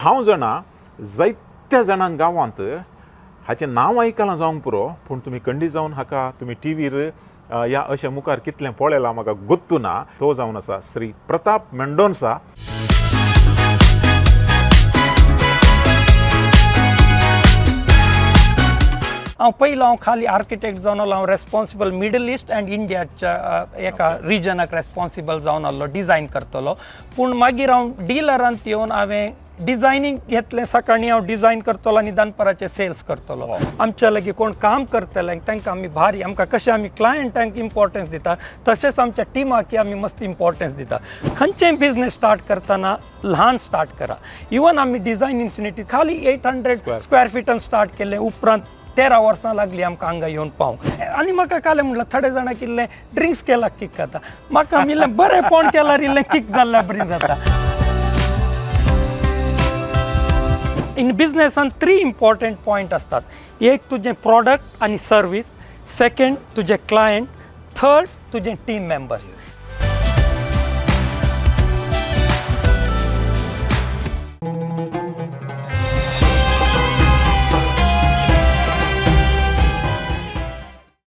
हांव जाणा जायत्या जाणांक गांवांत हाचें नांव आयकलां जावंक पुरो, पूण तुमी खंडीत जावन हाका तुमी टीव्हीर या अशें मुखार कितलें पळयलां म्हाका गोत्तू ना. तो जावन आसा श्री प्रताप मेंडोन्सा. हांव पयलो हांव खाली आर्किटेक्ट जावन आसलो. हांव रेस्पॉन्सिबल मिडल इस्ट अँड इंडियाच्या एका रिजनाक रेस्पॉन्सिबल जावन आसलो, डिजायन करतलो. पूण मागीर हांव डिलरांत येवन हांवें डिजायनींग घेतलें. सकाळीं हांव डिजायन करतलो आनी दनपाराचें सेल्स करतलो. आमच्या लागीं कोण काम करतले तांकां आमी भारी, आमकां कशें आमी क्लायंटांक इम्पॉर्टन्स दिता तशेंच आमच्या टिमाक आमी मस्त इम्पॉर्टन्स दिता. खंयचेय बिजनेस स्टार्ट करतना ल्हान स्टार्ट करा. इवन आमी डिजायन इन्फिनिटी खाली 800 स्क्वेअर फिटान स्टार्ट केलें. उपरांत 13 वर्सां लागली आमकां हांगा येवन पावंक. आनी म्हाका कालें म्हणल्यार थोडे जाणां इल्लें ड्रिंक्स केल्यार किक जाता, म्हाका इल्लें बरेंपण केल्यार इल्लें किक जाल्ल्या बरी जाता. इन बिजनेसान 3 इम्पॉर्टंट पॉयंट आसतात. एक तुजें प्रॉडक्ट आनी सर्वीस, सेकंड तुजें क्लायंट, थर्ड तुजें टीम मेंबर्स.